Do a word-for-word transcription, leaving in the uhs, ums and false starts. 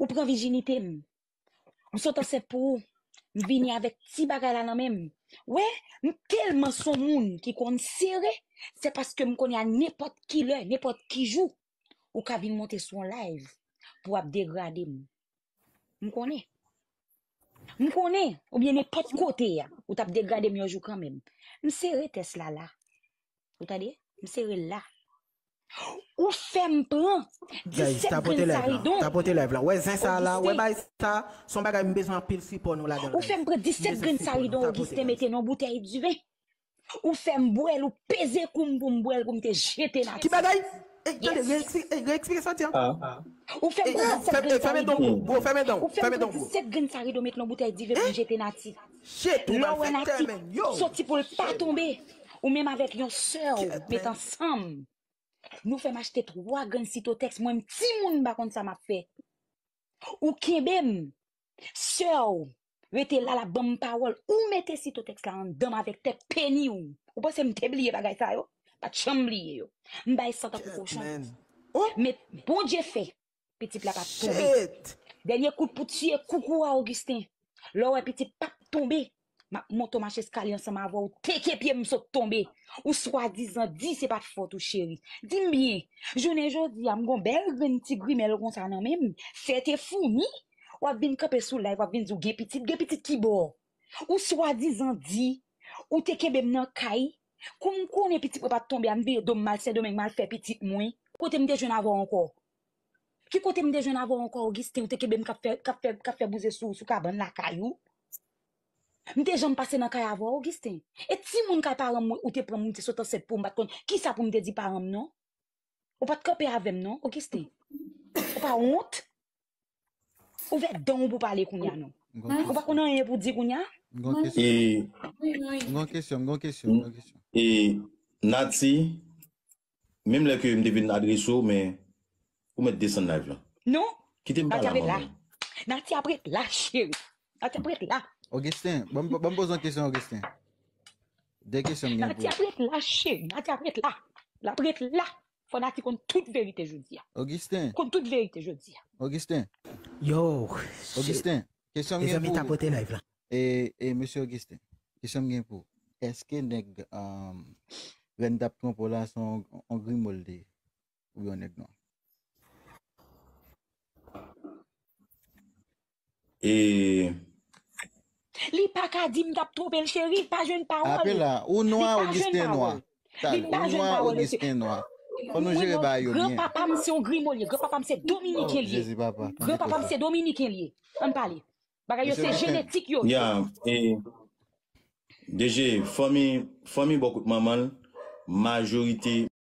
Ou pran vijinite m. M sot ansent pou ou. M vini avèk ti bagay la nan men m. Wè, m tèlman s on moun ki konn sere, se paske m konnen a nenpòt ki lè, nenpòt ki jou, ou ka vin monte sou yon live pou w ap degrade m. M konnen. M konnen, oubyen nenpòt kote a, ou t ap degrade m yon jou kanmenm. M sere tès la la. Ou tande? M sere l la. Ou fè m pran disèt grenn saridon. Tapote live la. Wè zen sa la, wè bay sa, s on bagay m bezwen anpil sipò nou ladan. Ou fè m pran disèt grenn saridon, Augustin, mete nan boutèy diven. Ou fè m bwè l, ou peze kou m pou m bwè l, pou m te jete Nati. Ki bagay? Ey, tande, reeksplike sa, ti an. Ou fè m pran disèt grenn saridon. Bro, fèmen dan, bro. Ou fè m pran disèt grenn saridon, met nan boutèy diven pou m jete Nati. Lè w wè Nati soti pou l pa tonbe, ou menm avèk yon sè w met ansanm. Nou fè m achte twa grenn sitotèks, mwen m timoun m pa konn sa m ap fè. Ou kenbe m, sè w rete la, l ap ban m pawòl. Ou mete sitotèks la anndan m avèk tèt peni w. Ou panse m te bliye bagay sa yo? Pa t janm bliye yo. M bay san tankou kochon. Men Bondye fè, pitit la pa t tonbe. Dènye kout pou tiye koukou a, Augustin. Lè w wè pitit p ap tonbe, m ap monte w mache eskalye ansanm avè w, teke pye m sot tonbe. Ou swadizan di se pa t fòt ou, cheri. Di m byen, jounen jodi a, m gon bèl grenn ti grimèl konsa nan men m, fè te founi, w ap vin kanpe sou live, w ap vin di w gen pitit, gen pitit ki bò? Ou swadizan di, ou te kenbe m nan kay, kou m konnen pitit mwen pa t tonbe a, m vire do m, m al Sendomeng, m al fè pitit mwen. Kote m te jwenn avè w ankò? Ki kote m te jwenn avè w ankò, Augustin? Ou te kenbe m k ap fè, k ap fè, k ap fè bouze sou, sou kabann lakay ou? M te janm pase nan kay avè w, Augustin? E timoun kay paran m ou te pran m, ou te sot ansent pou m, m pa t konn kisa pou m te di paran m non. Ou pa t kanpe avè m non, Augustin. Ou pa wont? Ouvè dan w pou pale kounye a non. Ou pa konn anyen pou di kounye a? M gon kesyon. M gon kesyon, m gon kesyon, m gon kesyon. E Nati, menm lè ke m te vin adrese w, men ou mèt desann live la. Non. Kite m pale a manman. Nati ap ret la, cheri. Nati ap ret la. Augustin, ban m, ban m poze yon kesyon, Augustin. De kesyon m gen pou ou. Nati ap ret la, cheri. Nati ap ret la. L ap ret la. Fò Nati konn tout verite jodi a. Augustin. Konn tout verite jodi a. Augustin. Yo, Augustin, kesyon m gen pou ou. Mezanmi, tapote live la. E, e, mesye Augustin, kesyon m gen pou ou. Èske nèg, um, Rèn t ap twonpe w la, se yon, yon grimo l te ye? Oubyen yon nèg nwa? E li pa ka di m t ap twonpe l, cheri, li pa jwenn pawòl. Apre la, ou nwa, Augustin nwa. Li pa jwenn pawòl, mesye. Fò nou jere bagay yo byen. Granpapa m se yon grimo l ye. Granpapa m se dominiken l ye. Jezi papa. Granpapa m se dominiken l ye. Ann pale. Bagay yo se jenetik yo ye. Ya, e D J, fanmi, fanmi bò kot manman l, majorite